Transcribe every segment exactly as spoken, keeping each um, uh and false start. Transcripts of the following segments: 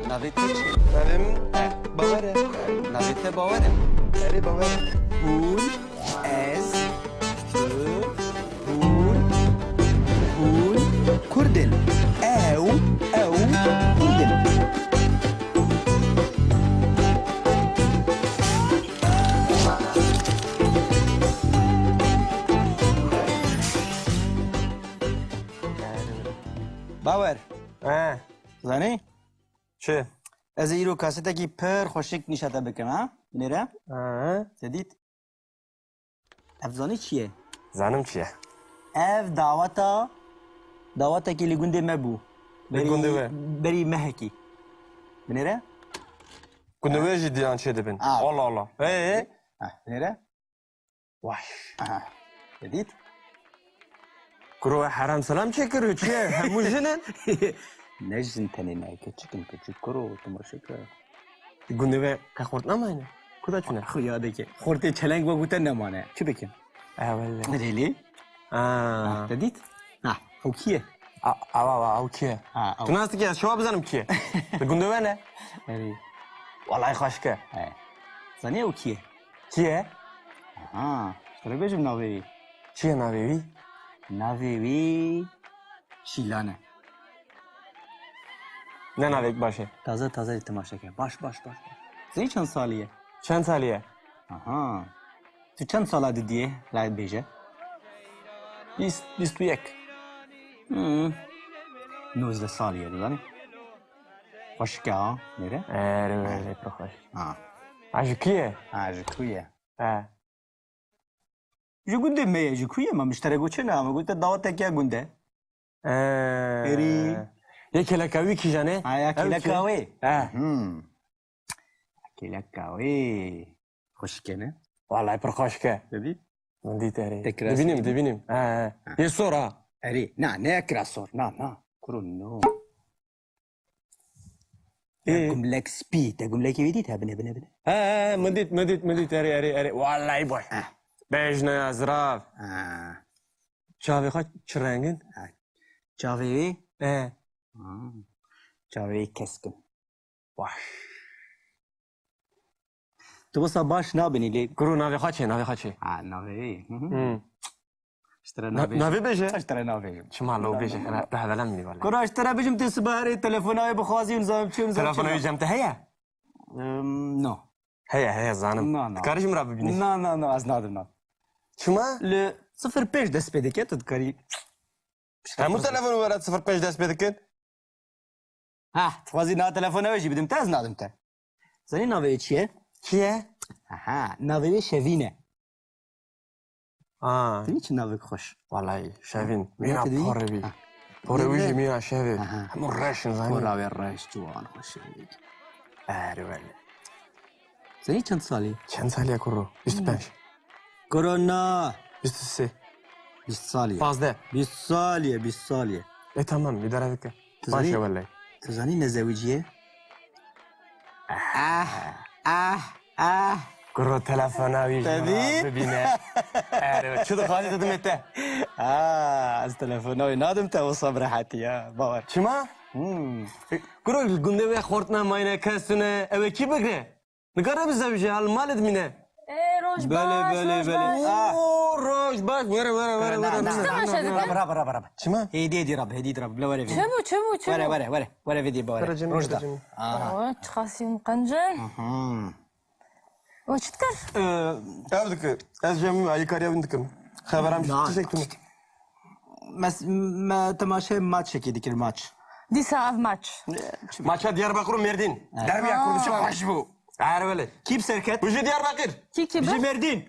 Navê te çi? Navê min Bawer e. Navê te Bawer e? Erê, Bawer e. Hûn, ez, tu, hûn, hûn Kurd in. Ew, ew Kurd in. Bawer. He. Zanî? Çi? Ez ê îro kasetekî pir xweşik nîşa te bikim, ha? Binêre. He. Te dît? Ev zanî çi ye? Zanim çi ye? Ev daweta, dawetekî li gundê me bû. Li gundê we? Berî mehekî. Binêre. Gundê we jî diyan çê dibin. Ha. Allah Allah. Ee? Ha, binêre. Vay. Aha. Te dît? Kuro we herem selam çêkir û çi ye? Hemû jin in? Ne jin tenê ne, keçik in, keçik kuro, temaşe ke. Gundê we qe xort namayne? Ku da çûne? Xwe yadeke. Xortê çeleng we gote nemane. Çi bikin? Ewele. Rêlî? Aa. Ha, te dît? Ha, ew kî ye? A, awa, awa, ew kî ye? Ha, ew. Tu nas dikî, ez şewa bizanim kî ye? Li gundê we ne? Erê. Wallahî xweşik e. He. Zanî ew kî ye? Kî ye? Aha, ji te re bêjim navê wî. Çi ye navê wî? Navê wî Şîlan e. Ne navêk baş e. Taze taze temaşe ke. Baş, baş, baş, baş. Zanî çend salî ye? Çend salî ye? Aha. Tu çend sala didiyê? Rahat bêje. Bîst, bîst û yek. Hmm. Nozdeh salî ye, dizanî? Xweşik e ha, nêre? Erê, erê, pir xweş. Ha. Ha, ji kî ye? Ha, ji kî ye? He. Ji gundê me ye, ji ku ye? Me miştere goçê ne, me gote dawetek ya gunde. Ee, Erî. Yê kêleka wî kîjan e? Ha, ya kêleka wê. He. Hmm. Kêleka wê. Xweşik e ne? Wallahî pir xweşik e. Dibî? Min dît erê. Tekrar Dibînim, dibînim. He, he. Yê sor ha. Erê. Na, ne ya kira sor. Na, na. Kuro no. Ê. Gumlek spî. Te gumlekê wî dît? He, bine, bine, bine. He, he, min dît, min dît, min dît. Erê, erê, erê. Wallahî boy. He. Bejne ya zirav. He. Çavê xwe çi reng in? He. Çavê wî? He. Ha. Çavê wî kesk in. Baş. Tu wisa baş nabînî lê. Kuro navê xwe çi? Navê xwe çi? Ha, navê wî. Hı hı. Hmm. Ji te re Na-, nabêjim. Navê bêje. Ji te re nabêjim. Çima lo bêje? Hela, tu hevelen mî wele. Kuro ji te re bêjim, tu sibe herê telefona wê bixwazî û nizam çi û nizam çi. Telefona wê cem te heye? Em, no. Heye, heye, zanim. Na, na. Dikarî ji min re bibînî? Na, na, na, ez nadim, na. Çima? Li sifir pênc dest pê dike, tu dikarî. Hemû telefon were sifir pênc dest pê dikin. Ha, dixwazî na telefona wê jî bidim te, ez nadim te. Zanî navê wê çi ye? Çi ye? Aha, navê wê Şevîn e. Ha. Dibî çi navek xweş. Wallahî, Şevîn. Mîna porê bî. Ha. Porê wî jî mîna şevê. Aha. Hemû reş in, zanî. Pora wê reş, ciwan, xweş. Erê wele. Zanî çend salî? Çend salî ye kuro? Bîst û pênc. Kuro na. Bîst û sê. Bîst salî ye. Pazdeh. Bîst salî ye, bîst salî ye. E, tamam, îdare dike. Tu zanî, Baş e wele. Tu zanî ne zewicî ye? Ah, ah, ah. Kuro telefona wî jî bibîne. Erê, çi dixwazî didimê te? Ah, ez telefona wî nadim te, wisa bi rehetî ya. Bawer. Çima? Hmm. Kuro gundê wê xort namayne, kes tune, ew ê kî bigre? Nikare bizewije, hal malê dimîne. Ê, roj baş, belê, roj belê. Baş. Ah. Oo, roj baş. Were, were, were, were. Çima? Hêdî, hêdî rabe, hêdî rabe. Bila were vê. Çi bû, çi bû, çi bû? Were, were, were. Were vê dî, were. Roj da. Aha. Oo, çiqasî min qenc in. Aha. O çi dikir? Ee, ev dikir. Ez jî min alîkariya wî dikim. Xeberam ji tiştek tune. Mes-, me temaşe maçekê dikir, maç. Dîsa ev maç. Maça Diyarbakir û Mêrdîn. Derbiya Kurdî çi xweş bû. Her wele. Kî bi ser ket? Ji Diyarbakir. Kî kî bir? Ji Mêrdîn.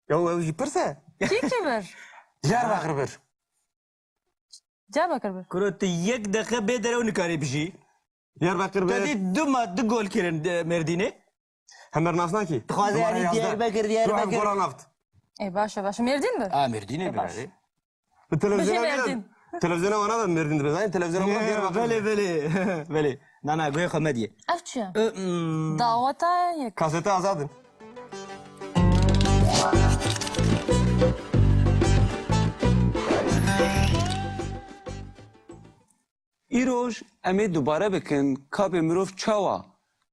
Ya ew jî pirse. Kî kî bir? Diyarbakir bir. Diyarbakir bir. Kuro tu yek deqe bê derew nikarî bijî. Diyarbakir bir. Te dî du ma-, du gol kirin, e, Mêrdînê. Hemer nas nakî? Dixwaze Dubare yanî yazdeh. Diyarbakir, Diyarbakir. Gola naft. Ê, baş e, baş e. Mêrdîn bir. A, Mêrdînê bir, erê. Bi televizyona Mêrdîn. Televizyona wana da Mêrdîn dibe. Zanî televizyona wana Diyarbakir. Belê, belê. Belê. Na, na, guhê xwe mediyê. Ev çi ye? Ö, mm. Daweta yek. Kasete azad in. Îroj em ê dubare bikin, kabê mirov çawa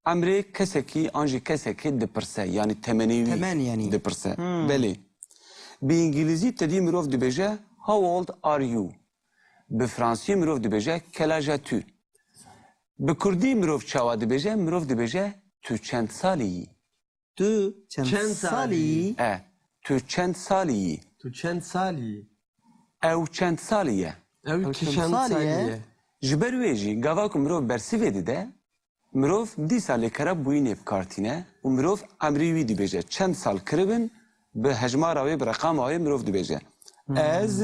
emrê kesekî an jî kesekê dipirse, yanî temenê wî Temen, yanî. dipirse. Hmm. Belê. Bi îngilîzî te dî mirov dibêje, "How old are you?" Bi fransî mirov dibêje, "Quel âge as-tu?" Bi kurdî mirov çawa dibêje? Mirov dibêje, "Tu çend salî yî?" Tu çend Çend salî salî yî? yî? E, "Tu çend salî yî?" Tu çend salî yî? Ew çend salî ye? Ew Ew çend çend salî salî ye? ye? Ji ber wê jî gava ku mirov bersivê dide, mirov dîsa lêkera bûyînê bi kar tîne û mirov emrî wî dibêje. Çend sal kiribin, bi hejmara wê, bi reqama wê mirov dibêje. Hmm. Ez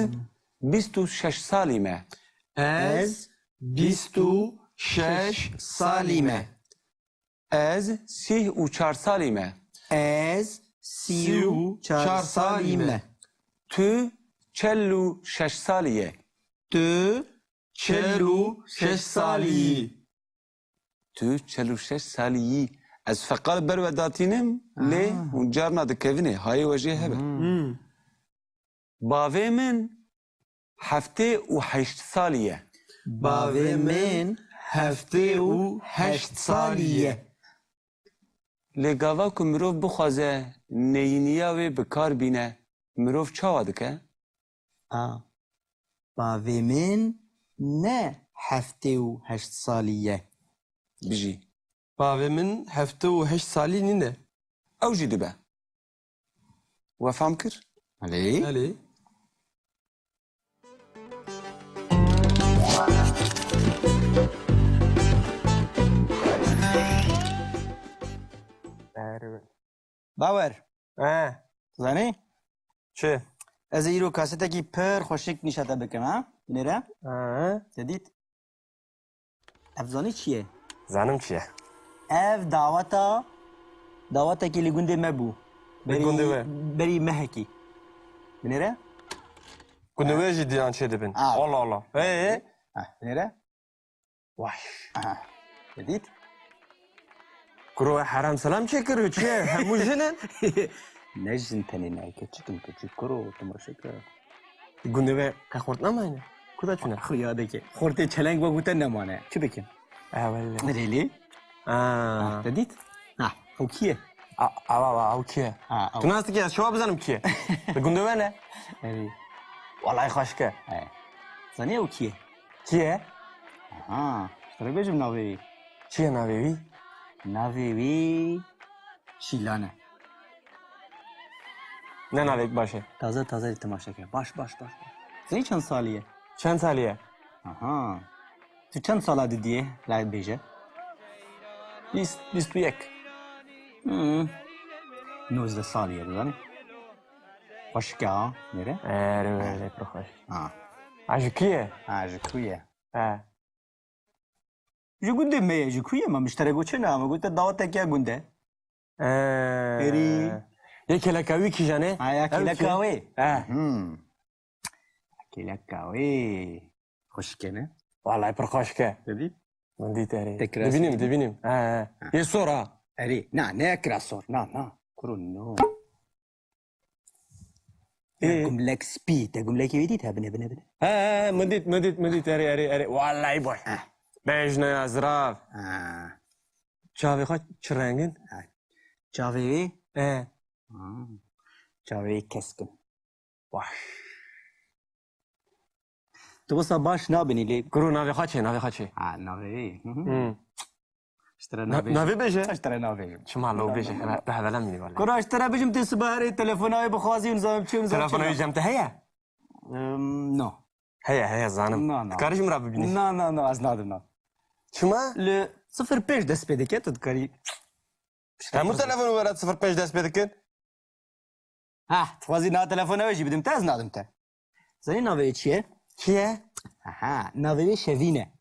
bîst û şeş salî me. Ez bîst û şeş salî me. Ez sîh û çar salî me. Ez sî û çar salî me. Tu çel û şeş salî ye. Tu çel û şeş salî yî. Tu çel û şeş salî yî. Ez feqal ber we datînim, lê Aha. hûn carna dikevinê, hayê we jê hebe. Hmm. Hmm. Bavê min heftê û heşt salî ye. Bavê min heftê û heşt salî ye. Lê gava ku mirov bixwaze neyîniya wê bi kar bîne, mirov çawa dike? A. Bavê min ne heftê û heşt salî ye. Bijî. Bavê min heftê û heşt salî nîne. Ew jî dibe. We fam kir? Belê. Belê. Bawer. He. Zanî? Çi? Ez ê îro kasetekî pir xweşik nîşa te bikim, ha? Binêre? He. Te dît? Ev zanî çi ye? Zanim çi ye? Ev daweta, dawetekî li gundê me bû. Li gundê we? Berî mehekî. Binêre? Gundê we jî diyan çê dibin. Ha. Allah Allah. Ee? Ha, binêre? Vay. Aha. Te dît? Kuro we herem selam çêkir û çi ye? Hemû jin in? Ne jin tenê ne, keçik in, keçik kuro, temaşe ke. Gundê we qe xort namayne? Ku da çûne? Xuya dike. Xortê çeleng wek te nemane. Çi bikin? E, wele. Rêlî? Aa. Ha, te dît? Ha, ew kî ye? A, a, a, a, ew kî ye? Ha, ew. Tu nas dikî, ez çawa bizanim kî ye? Li gundê we ne? Erê. Walayi xweşik e. He. Zanî ew kî ye? Kî ye? Aha, ji te re bêjim navê wî. Çi ye navê wî? Navê wî Şîlan e. Ne navek baş e. Taze taze temaşe ke. Baş, baş, baş, baş. Sê çend salî ye? Çend salî ye? Aha. Tu çend sala didiyê? La bêje. Bîst, bîst û yek. Hmm. Nozdeh salî ye, dizanî. Xweşik e ha, nêre? Erê, erê, pir xweş. Ha. Ha, ji kî ye? Ha, ji kû ye? He. Ji gundê me ye, ji ku ye? Me min ji te re got çi ne? Me got te dawetek ya gund e. Ee, Erî. Yê kêleka wî kîjan e? Ha, ya kêleka wê. He. Hmm. Kêleka wê. Xweşik e ne? Walayi pir xweşik e. Te dît? Min dît erê. Te kira sor? Dibînim, dibînim. He, he. Ha. Yê sor ha. Erê. Na, ne kira sor. Na, na. Kuro no. Ê. Gumlek spî. Te gumlekê wî dît? He, bine, bine, bine. He, he, he, min dît, min dît, min dît. Erê, erê, erê. Walayi baş. Heh. Bejna ya zirav. Ha. Çavê xwe çi reng in? Ha. Çavê wî? He. Ha. Çavê wî kesk in. Baş. Tu wisa baş nabînî lê. Kuro navê xwe çi? Navê xwe çi? Ha, navê wî. Hı hı. Hmm. Ji te re Na-, nabêjim. Navê bêje. Ji te re nabêjim. Çima lo bêje? Heve-, hevela mînî wele. Kuro ji te re bijim, tu sibe herê telefona wî bixwazî û nizam çi û nizam çi. Telefona wî cem te heye? Em, no. Heye, heye, zanim. Na, na. Dikarî ji min re bibînî? Na, na, na, ez nadim, na. Çima? Li sifir pênc dest pê dike, tu dikarî. Hemû telefonên we re sifir pênc dest pê dikin? Ha, dixwazî na telefona wê jî bidim te, ez nadim te. Zanî navê wê çi ye? Kî ye? Aha, navê wê Şevîn e.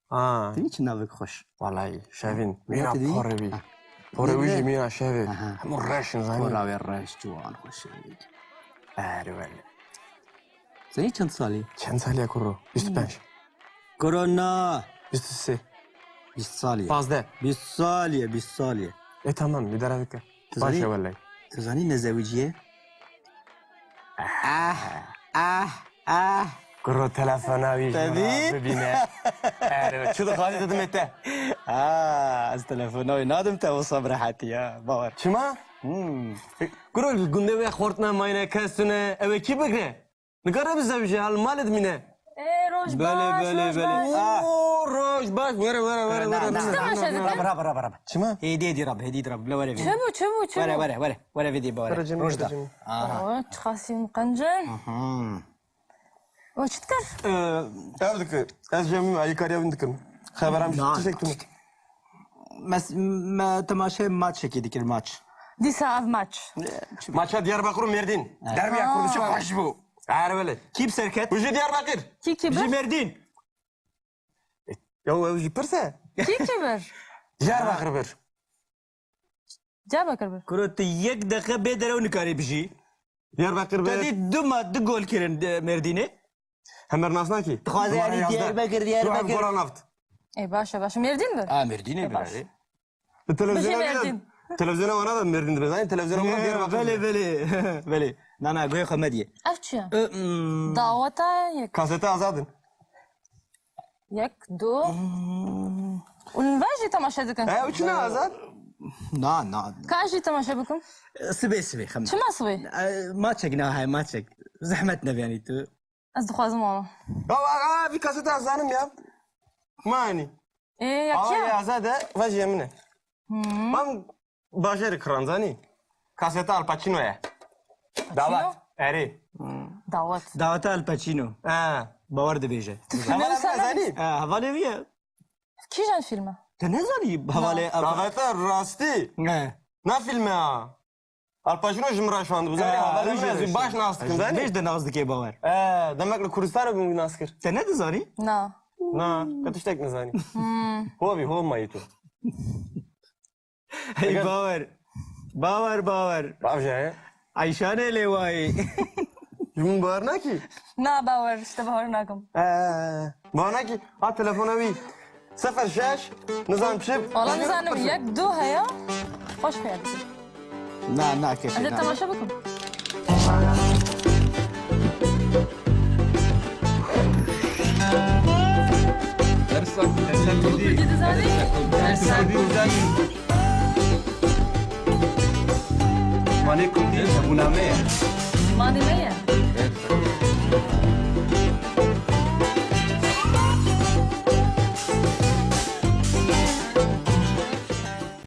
Ha. Dibî çi navek xweş. Walayi, Şevîn. Ha, mîna tu dibî? Porê wî. Ha. Porê wî jî mîna şevê. Aha. Hemû reş in, zanî. Pora wê reş, ciwan, xweş e. Erê wele. Zanî çend salî? Çend salî ye kuro? Bîst û pênc. Kuro na. Bîst û sê. Bîst salî ye. Pazdeh. Bîst salî ye, bîst salî ye. E, tamam, îdare bike. Tu zanî, baş e wele. Tu zanî ne zewicî ye? Ah, ah, ah. Kuro telefona wî ji min re bibîne. Erê, çi dixwazî didimê te? Ha, ez telefona wî nadim te wisa bi rehetî ya, bawer. Çima? Hmm. Kuro li gundê wê xort ne, mayne kes tune, ew ê kî bigre? Nikare bizewije, hal malê dimîne. Ê, roj Belê, baş, belê, roj belê. baş. Ah. Oo, roj baş. Were, were, were, Na, were. na, Çi na, temaşe na, dikin? Rabe, rabe, rabe, rabe. Çima? Hêdî, hêdî rabe, hêdî rabe. Bila were vê. Çi bû, çi bû, çi Were, bû? were, were. Were vê dî, were. Were cemî, Roj were da. cemî. Aha. Oo, çiqas jî min qenc in. Mhm. O çi dikir? Ee, Ev dikir. Ez cemî me, alîkariya wî dikim. Xeberam Na. tiştek tune. Mes-, me temaşe maçekê dikir, maç. Dîsa ev maç. Maça Diyarbakır û Mêrdîn. Derbiya Ha. Kurdî çi xweş bû. Her belê. Kî bi ser ket? Û ji Diyarbakır. Kî kî Ji bir? Mêrdîn. Ya ew jî pirse. Kî kî bir? Diyarbakır bir. Diyarbakır bir. Kuro tu yek deqe bê derew nikarî bijî. Diyarbakır bir. Te dî du ma-, du gol kirin, e, Mêrdînê. Hemer nas nakî. Dixwaze Numara yanî yazdeh. Diyarbakır, Diyarbakır. Goran Naft. Ê, baş e, baş e. Mêrdîn bir? A, Mêrdînê Ê, bir baş. arê. Li televizyona Bijî bile, Mêrdîn. televizyona wana da Mêrdîn dibê. Zanî televizyona wana Diyarbakır Belê, bile. belê. Belê. Na, na, guhê xwe mediyê. Ev çi ye? Ö, mm. Daweta yek. Kasete azad in. Yek, du. Hmm. Û li vê jî temaşe dikin? E, û çi ne azad? Na, na. Ka jî temaşe bikim? Sibê, sibê, xem. Çima sibê? E, maçek ne, hay, maçek. Zehmet ne yani tu. Ez dixwazim wana. Ya, a, a, vî kasete ez zanim ya. Mani. Ê, ya Ava kî ya ye? Azad e, vajî ye min e. Hmm. Van bajarê kiran zanî. Kaseta Al Pacino ye. Pacino? Dawet. Erê. Dawet. Daweta Al Pacino. Ha. Bawer dibêje. Tu filmê Hevala wisa zanî? Ha, hevalê wî ye. Kîjan filme? Te nezanî hevalê Na. Al- Daweta rastî. Ne. Na filme ha. Al Pacino ji min re şandibû. Zanî, Ha, hevalê wî min jî ez re baş şand. nas dikim, zanî? Bêj de nas dike bawer. E, demek li Kurdistanê bûm nas kir. Te nedizanî? Na. Na, ka tiştek nizanî. Hmm. Hovî, hov mayî tu. Hey, Eger bawer. Bawer, bawer. Bavje ye. Ayşanê lê wayî. Ji min bawer nakî? Na, bawer, işte bawer nakim. E, bawer nakî? Ha, telefona wî. Sifir şeş, nizam çi? Valla nizanim, yek, du heye. Xweş pê dikir. Na, na, keşe, Ez ê na. temaşe bikim. Dersa Kurdî dizanî? Dersa Kurdî dizanî? Zimanê Kurdî hebûna me ye. Zimanê me ye.